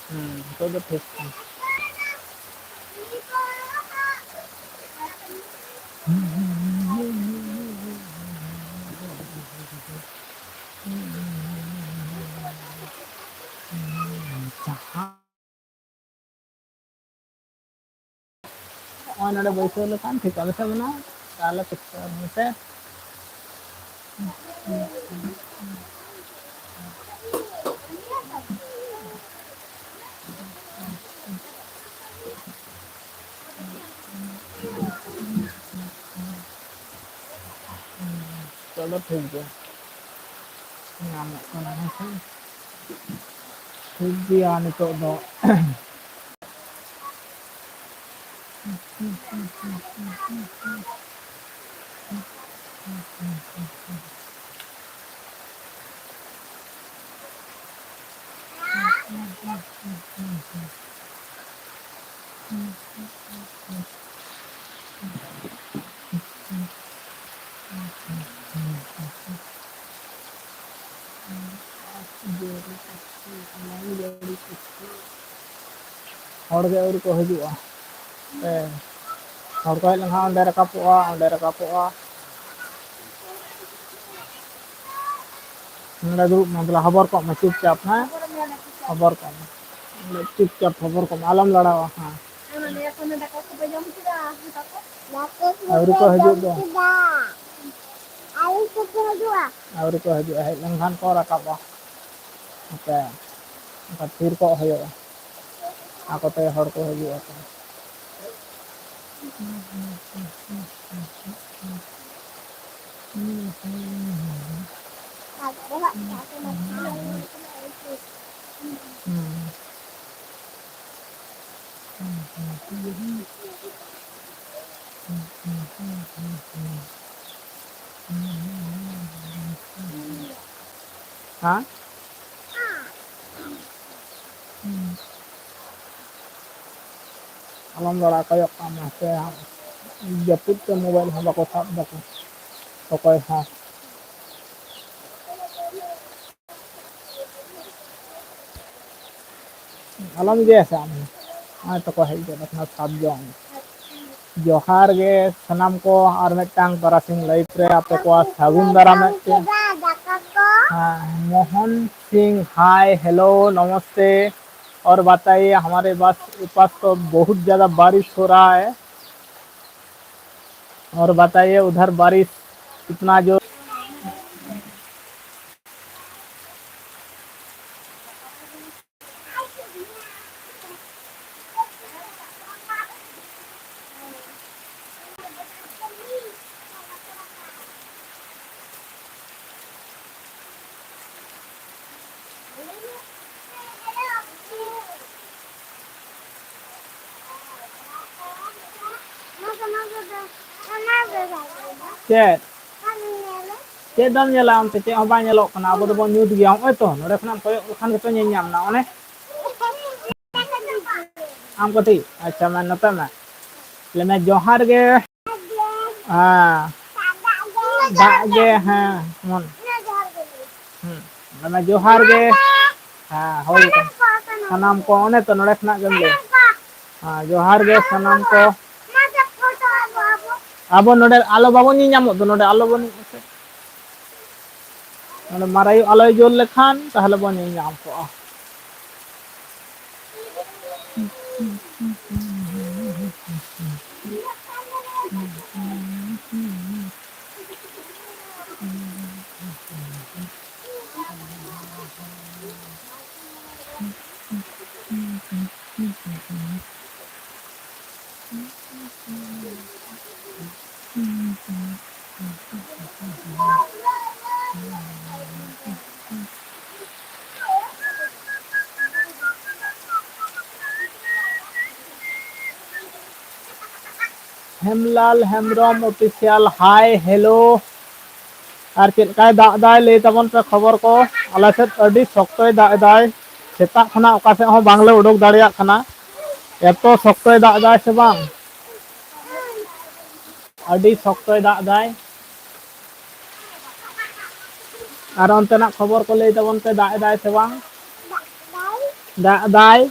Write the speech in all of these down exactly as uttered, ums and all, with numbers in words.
ᱦᱩᱸ, ᱱᱤᱛᱚᱜ ᱫᱚ ᱴᱷᱤᱠ ᱜᱮᱭᱟ᱾ ᱡᱟᱦᱟᱸ ᱱᱚᱜᱼᱚᱭ ᱱᱚᱰᱮ ᱵᱟᱹᱭᱥᱟᱹᱣ ᱞᱮᱠᱷᱟᱱ ᱴᱷᱤᱠ ᱟᱞᱮ ᱥᱮᱫ ᱢᱮᱱᱟᱜᱼᱟ, ᱛᱟᱦᱞᱮ ᱴᱷᱤᱠ ᱢᱮᱥᱮ᱾ ᱪᱚᱞᱚ ᱴᱷᱤᱠ ᱜᱮᱭᱟ, ᱧᱟᱢᱚᱜ ᱠᱟᱱᱟ ᱦᱮᱸ ᱥᱮ᱾ ᱴᱷᱤᱠ ᱜᱮᱭᱟ, ᱱᱤᱛᱚᱜ ᱫᱚ ᱦᱚᱲ ᱜᱮ ᱟᱹᱣᱨᱤ ᱠᱚ ᱦᱤᱡᱩᱜᱼᱟ᱾ ᱦᱮᱸ, ᱦᱚᱲ ᱠᱚ ᱦᱮᱡ ᱞᱮᱱᱠᱷᱟᱱ ᱚᱸᱰᱮ ᱨᱟᱠᱟᱵᱚᱜᱼᱟ, ᱚᱸᱰᱮ ᱨᱟᱠᱟᱵᱚᱜᱼᱟ᱾ ᱱᱚᱰᱮ ᱫᱩᱲᱩᱵ ᱢᱮ, ᱫᱮᱞᱟ ᱦᱚᱵᱚᱨ ᱠᱚᱜ ᱢᱮ ᱪᱩᱯᱪᱟᱯ, ᱦᱮᱸ? ᱦᱚᱵᱚᱨ ᱠᱚᱜ ᱢᱮ᱾ ᱱᱚᱰᱮ ᱪᱩᱯᱪᱟᱯ ᱦᱚᱵᱚᱨ ᱠᱚᱜ ᱢᱮ, ᱟᱞᱚᱢ ᱞᱟᱲᱟᱣᱟ, ᱦᱮᱸ᱾ ᱟᱹᱣᱨᱤ ᱠᱚ ᱦᱤᱡᱩᱜ ᱫᱚ᱾ ᱟᱹᱣᱨᱤ ᱠᱚ ᱦᱤᱡᱩᱜᱼᱟ, ᱦᱮᱡ ᱞᱮᱱᱠᱷᱟᱱ ᱠᱚ ᱨᱟᱠᱟᱵᱼᱟ᱾ ᱱᱚᱛᱮ ᱚᱱᱠᱟ ᱛᱷᱤᱨ ᱠᱚᱜ ᱦᱩᱭᱩᱜᱼᱟ᱾ ᱟᱠᱚ ᱛᱮ ᱦᱚᱲ ᱠᱚ ᱦᱤᱡᱩᱜ ᱟᱠᱚ᱾ ᱦᱮᱸ? ᱟᱞᱚᱢ ᱞᱟᱲᱟ, ᱠᱚᱭᱚᱜ ᱠᱟᱜ ᱢᱮ ᱦᱟᱯᱮ ᱦᱟᱸᱜ᱾ ᱡᱟᱹᱯᱩᱫ ᱛᱮ ᱢᱳᱵᱟᱭᱤᱞ ᱦᱚᱸ ᱵᱟᱠᱚ ᱥᱟᱵ ᱫᱟᱠᱚ ᱚᱠᱚᱭ ᱦᱚᱸ᱾ ᱟᱞᱚᱢ ᱤᱫᱤᱭᱟ ᱥᱮ ᱟᱢ ᱦᱚᱸ᱾ ᱱᱚᱜᱼᱚᱭ ᱛᱚᱠᱚ ᱦᱮᱡ ᱜᱚᱫ ᱟᱠᱟᱱᱟ ᱥᱟᱛ ᱡᱚᱱ᱾ ᱡᱚᱦᱟᱨ ᱜᱮ ᱥᱟᱱᱟᱢ ᱠᱚ, ᱟᱨ ᱢᱤᱫᱴᱟᱝ ᱛᱟᱨᱟᱥᱤᱧ live ᱨᱮ ᱟᱯᱮ ᱠᱚᱣᱟᱜ ᱥᱟᱹᱜᱩᱱ ᱫᱟᱨᱟᱢᱮᱫ ᱯᱮ᱾ ᱦᱮᱸ, ᱢᱳᱦᱚᱱ ᱥᱤᱝ, hi, hello, नमस्ते। और बताइए, हमारे पास, पास तो बहुत ज़्यादा बारिश हो रहा है। और बताइए, उधर बारिश कितना जोर? ᱪᱮᱫ? ᱪᱮᱫ ᱫᱚᱢ ᱧᱮᱞᱟ ᱟᱢ ᱛᱮ? ᱪᱮᱫ ᱦᱚᱸ ᱵᱟᱝ ᱧᱮᱞᱚᱜ ᱠᱟᱱᱟ, ᱟᱵᱚ ᱫᱚᱵᱚᱱ ᱧᱩᱛ ᱜᱮᱭᱟ᱾ ᱱᱚᱜᱼᱚᱭ ᱛᱚ, ᱱᱚᱰᱮ ᱠᱷᱚᱱᱟᱜ ᱮᱢ ᱠᱚᱭᱚᱜ ᱞᱮᱠᱷᱟᱱ ᱜᱮᱛᱚ ᱧᱮᱞ ᱧᱟᱢ ᱮᱱᱟ᱾ ᱚᱱᱮ ᱟᱢ ᱠᱟᱹᱴᱤᱡ, ᱟᱪᱪᱷᱟ, ᱢᱟ ᱱᱚᱛᱮ ᱢᱮ᱾ ᱞᱟᱹᱭ ᱢᱮ, ᱡᱚᱦᱟᱨ ᱜᱮ᱾ ᱦᱮᱸ, ᱫᱟᱜ ᱜᱮ, ᱦᱮᱸ, ᱮᱢᱚᱱ᱾ ᱦᱩᱸ, ᱞᱟᱹᱭ ᱢᱮ, ᱡᱚᱦᱟᱨ ᱜᱮ᱾ ᱦᱮᱸ, ᱦᱳᱭ᱾ ᱥᱟᱱᱟᱢ ᱠᱚ, ᱚᱱᱮ ᱛᱚ, ᱱᱚᱰᱮ ᱠᱷᱚᱱᱟᱜ ᱜᱮᱢ ᱞᱟᱹᱭ᱾ ᱦᱮᱸ, ᱡᱚᱦᱟᱨ ᱜᱮ ᱥᱟᱱᱟᱢ ᱠᱚ᱾ ᱟᱵᱚ ᱱᱚᱰᱮ ᱟᱞᱚ ᱵᱟᱵᱚᱱ ᱧᱮᱧᱟᱢᱚᱜ ᱫᱚ, ᱱᱚᱰᱮ ᱟᱞᱚ ᱵᱚᱱ, ᱱᱚᱰᱮ ᱢᱟᱨᱟᱭᱩ ᱟᱞᱚᱭ ᱡᱳᱨ ᱞᱮᱠᱷᱟᱱ ᱛᱟᱦᱞᱮ ᱵᱚᱱ ᱧᱮᱧᱟᱢ ᱠᱚᱜᱼᱟ᱾ ᱦᱮᱢᱞᱟᱞ ᱦᱮᱢᱵᱨᱚᱢ official, hi, hello᱾ ᱟᱨ ᱪᱮᱫ ᱞᱮᱠᱟᱭ ᱫᱟᱜ ᱮᱫᱟᱭ, ᱞᱟᱹᱭ ᱛᱟᱵᱚᱱ ᱯᱮ ᱠᱷᱚᱵᱚᱨ ᱠᱚ᱾ ᱟᱞᱮ ᱥᱮᱫ ᱟᱹᱰᱤ ᱥᱚᱠᱛᱚᱭ ᱫᱟᱜ ᱮᱫᱟᱭ, ᱥᱮᱛᱟᱜ ᱠᱷᱚᱱᱟᱜ ᱚᱠᱟ ᱥᱮᱫ ᱦᱚᱸ ᱵᱟᱝᱞᱮ ᱩᱰᱩᱠ ᱫᱟᱲᱮᱭᱟᱜ ᱠᱟᱱᱟ, ᱮᱛᱚ ᱥᱚᱠᱛᱚᱭ ᱫᱟᱜ ᱮᱫᱟᱭ ᱥᱮ ᱵᱟᱝ, ᱟᱹᱰᱤ ᱥᱚᱠᱛᱚᱭ ᱫᱟᱜ ᱮᱫᱟᱭ᱾ ᱟᱨ ᱚᱱᱛᱮᱱᱟᱜ ᱠᱷᱚᱵᱚᱨ ᱠᱚ ᱞᱟᱹᱭ ᱛᱟᱵᱚᱱ ᱯᱮ, ᱫᱟᱜ ᱮᱫᱟᱭ ᱥᱮ ᱵᱟᱝ? दाई,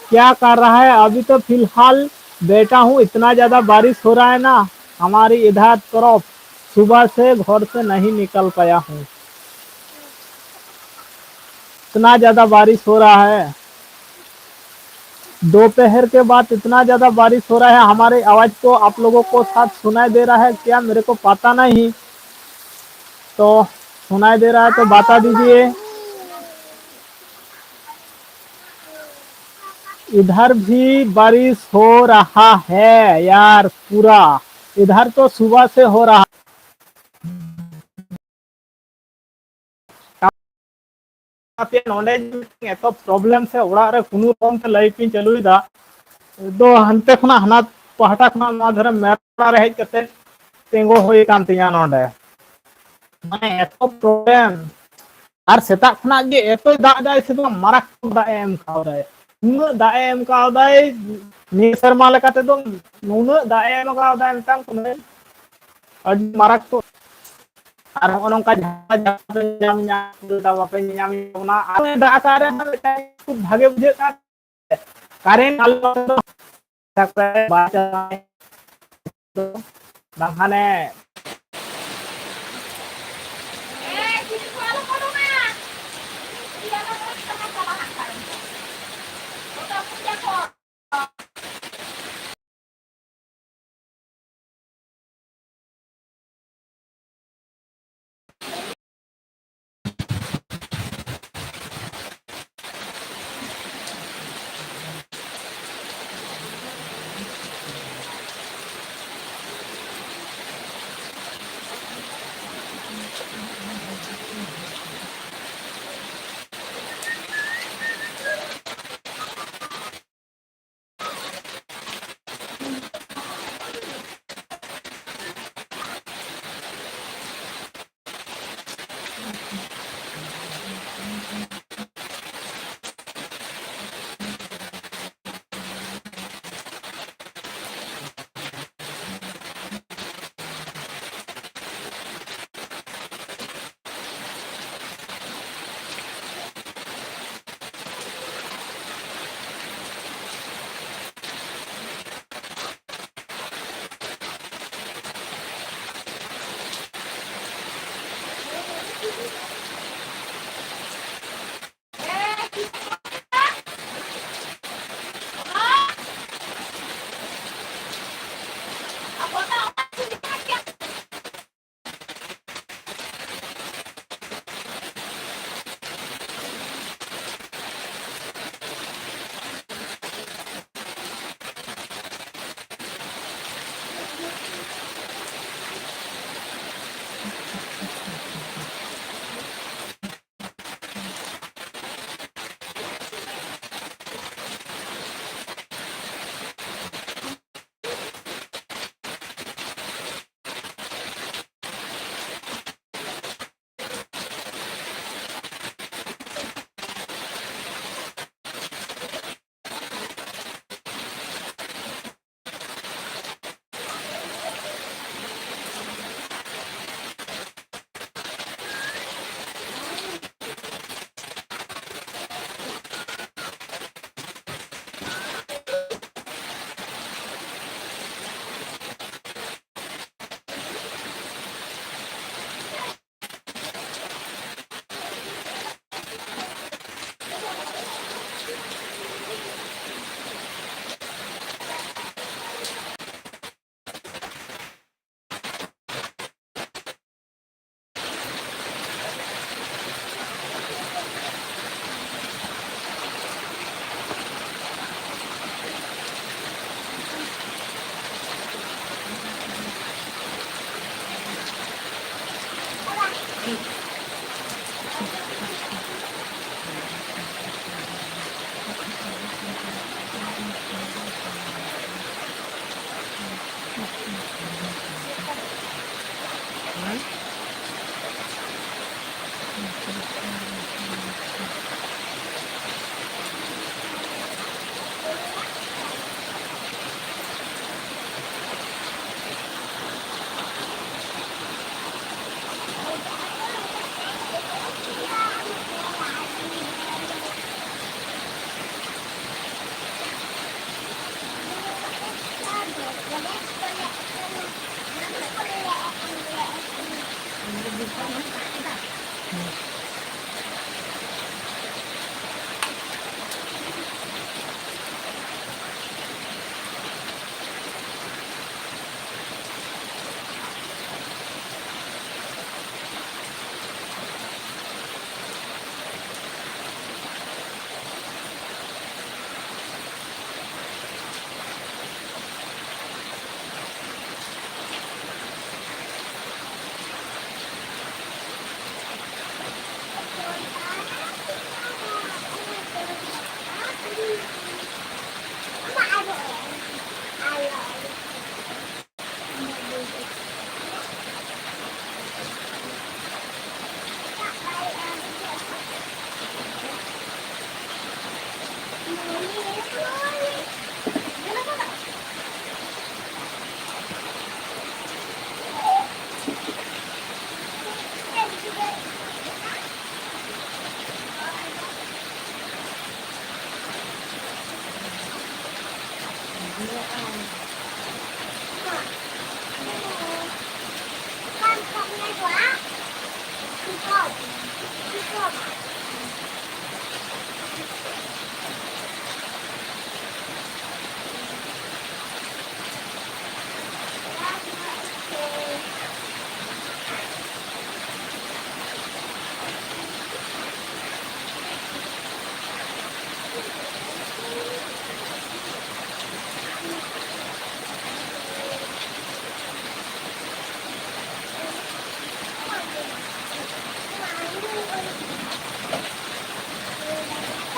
क्या कर रहा है? अभी तो फिलहाल बैठा हूँ, इतना ज़्यादा बारिश हो रहा है ना हमारी इधर तरफ, सुबह से घर से नहीं निकल पाया हूँ, इतना ज़्यादा बारिश हो रहा है। दोपहर के बाद इतना ज़्यादा बारिश हो रहा है, हमारे आवाज़ को आप लोगों को साथ सुनाई दे रहा है क्या, मेरे को पता नहीं। तो सुनाई दे रहा है तो बता दीजिए। इधर भी बारिश हो रहा है यार, पूरा इधर तो सुबह से हो रहा। ᱱᱚᱰᱮ ᱮᱛᱚ ᱯᱨᱚᱵᱞᱮᱢ ᱥᱮ ᱚᱲᱟᱜ ᱨᱮ ᱠᱳᱱᱳ ᱨᱚᱠᱚᱢ ᱛᱮ ᱞᱟᱭᱤᱴ ᱤᱧ ᱪᱟᱹᱞᱩᱭᱮᱫᱟ, ᱫᱚ ᱦᱟᱱᱛᱮ ᱠᱷᱚᱱᱟᱜ, ᱦᱟᱱᱟ ᱯᱟᱦᱴᱟ ᱠᱷᱚᱱᱟᱜ ᱱᱚᱣᱟ ᱫᱷᱟᱨᱮ ᱢᱮᱱ ᱚᱲᱟᱜ ᱨᱮ ᱦᱮᱡ ᱠᱟᱛᱮ ᱛᱤᱸᱜᱩ ᱦᱩᱭ ᱟᱠᱟᱱ ᱛᱤᱧᱟ ᱱᱚᱰᱮ᱾ ᱢᱟᱱᱮ ᱮᱛᱚ ᱯᱨᱚᱵᱞᱮᱢ᱾ ᱟᱨ ᱥᱮᱛᱟᱜ ᱠᱷᱚᱱᱟᱜ ᱜᱮ ᱮᱛᱚᱭ ᱫᱟᱜ ᱮᱫᱟᱭ ᱥᱮ ᱵᱟᱝ, ᱢᱟᱨᱟᱠᱛᱚᱠ ᱫᱟᱜ ᱮ ᱮᱢ ᱠᱟᱣᱫᱟᱭ᱾ ᱩᱱᱟᱹᱜ ᱫᱟᱜ ᱮ ᱮᱢ ᱠᱟᱣᱫᱟᱭ, ᱱᱤᱭᱟᱹ ᱥᱮᱨᱢᱟ ᱞᱮᱠᱟ ᱛᱮᱫᱚ ᱱᱩᱱᱟᱹᱜ ᱫᱟᱜ ᱮ ᱮᱢ ᱠᱟᱣᱫᱟᱭ ᱢᱤᱫᱴᱟᱝ ᱠᱳᱱᱳ ᱟᱹᱰᱤ ᱢᱟᱨᱟᱠᱛᱚᱠ᱾ ᱟᱨ ᱦᱚᱸᱜᱼᱚ ᱱᱚᱝᱠᱟ ᱡᱟᱦᱟᱸ ᱡᱟᱦᱟᱸ ᱯᱮ ᱧᱟᱢ ᱧᱟᱢ ᱫᱟ, ᱵᱟᱯᱮ ᱧᱟᱢ ᱧᱟᱢ ᱚᱱᱟ ᱟᱨ ᱫᱟᱜ ᱟᱠᱟᱫ ᱨᱮᱦᱚᱸ ᱢᱤᱫᱴᱟᱝ ᱠᱷᱩᱵ ᱵᱷᱟᱜᱮ ᱵᱩᱡᱷᱟᱹᱜ ᱠᱟᱱ᱾ ᱠᱟᱨᱮᱱᱴ ᱟᱞᱚ ᱫᱚ ᱵᱟᱭ ᱪᱟᱞᱟᱜᱼᱟ᱾ ᱵᱟᱝᱠᱷᱟᱱᱮ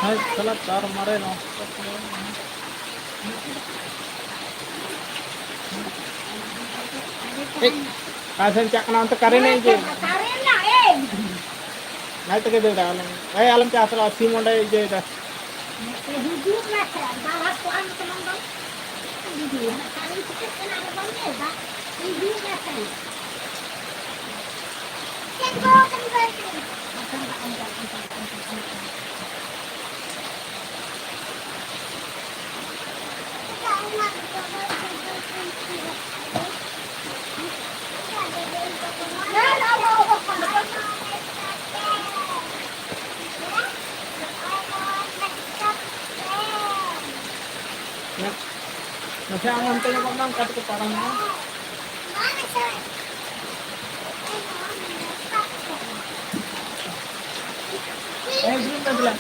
ᱦᱟᱭ ᱥᱟᱞᱟ, ᱛᱟᱨ ᱢᱟᱨᱮ ᱱᱚᱥᱴᱚ᱾ ᱮᱭ, ᱚᱠᱟ ᱥᱮᱫ ᱪᱟᱜ ᱠᱟᱱᱟ? ᱚᱱᱛᱮ ᱠᱟᱨᱮᱱᱴ ᱮ ᱤᱫᱤᱭᱮᱫ᱾ ᱟᱡ ᱛᱮᱜᱮ ᱫᱟᱹᱲᱟ᱾ ᱮᱭ, ᱟᱞᱚᱢ ᱪᱟᱥ ᱨᱚᱜᱼᱟ, ᱥᱤᱢ ᱚᱸᱰᱮ ᱤᱭᱟᱹᱭᱮᱫᱟ᱾ ᱦᱤᱡᱩᱜ ᱢᱮ ᱥᱮ, ᱵᱟᱵᱟ ᱠᱚᱲᱟ ᱢᱚᱛᱚᱱ ᱫᱚ᱾ ᱦᱤᱡᱩᱜ ᱢᱮ, ᱠᱟᱨᱮᱱᱴ ᱪᱤᱠᱟᱹᱜ ᱠᱟᱱᱟ, ᱟᱫᱚ ᱵᱟᱢ ᱧᱮᱞ ᱫᱟ? ᱦᱤᱡᱩᱜ ᱢᱮ ᱥᱮ᱾ ᱪᱮᱫ ᱠᱚ ᱠᱟᱹᱢᱤ ᱠᱟᱱ ᱪᱚ? ᱱᱟᱥᱮ ᱟᱢ ᱦᱟᱱᱛᱮ ᱧᱚᱜᱚᱜ ᱢᱮ, ᱚᱱᱠᱟ ᱛᱮᱠᱚ ᱯᱟᱨᱚᱢᱚᱜᱼᱟ᱾ ᱮᱭ, ᱫᱩᱲᱩᱵ ᱢᱮ ᱫᱮᱞᱟ᱾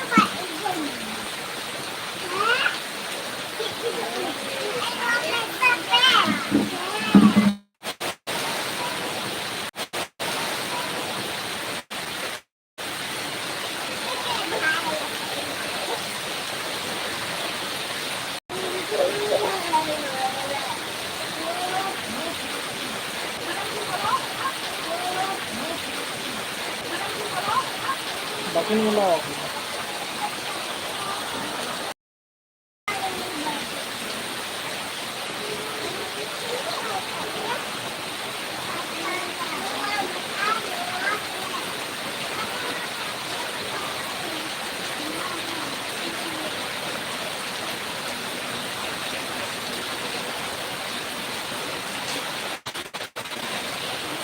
ᱵᱟᱹᱠᱤᱱ ᱵᱚᱞᱚ ᱟᱠᱟᱱᱟ᱾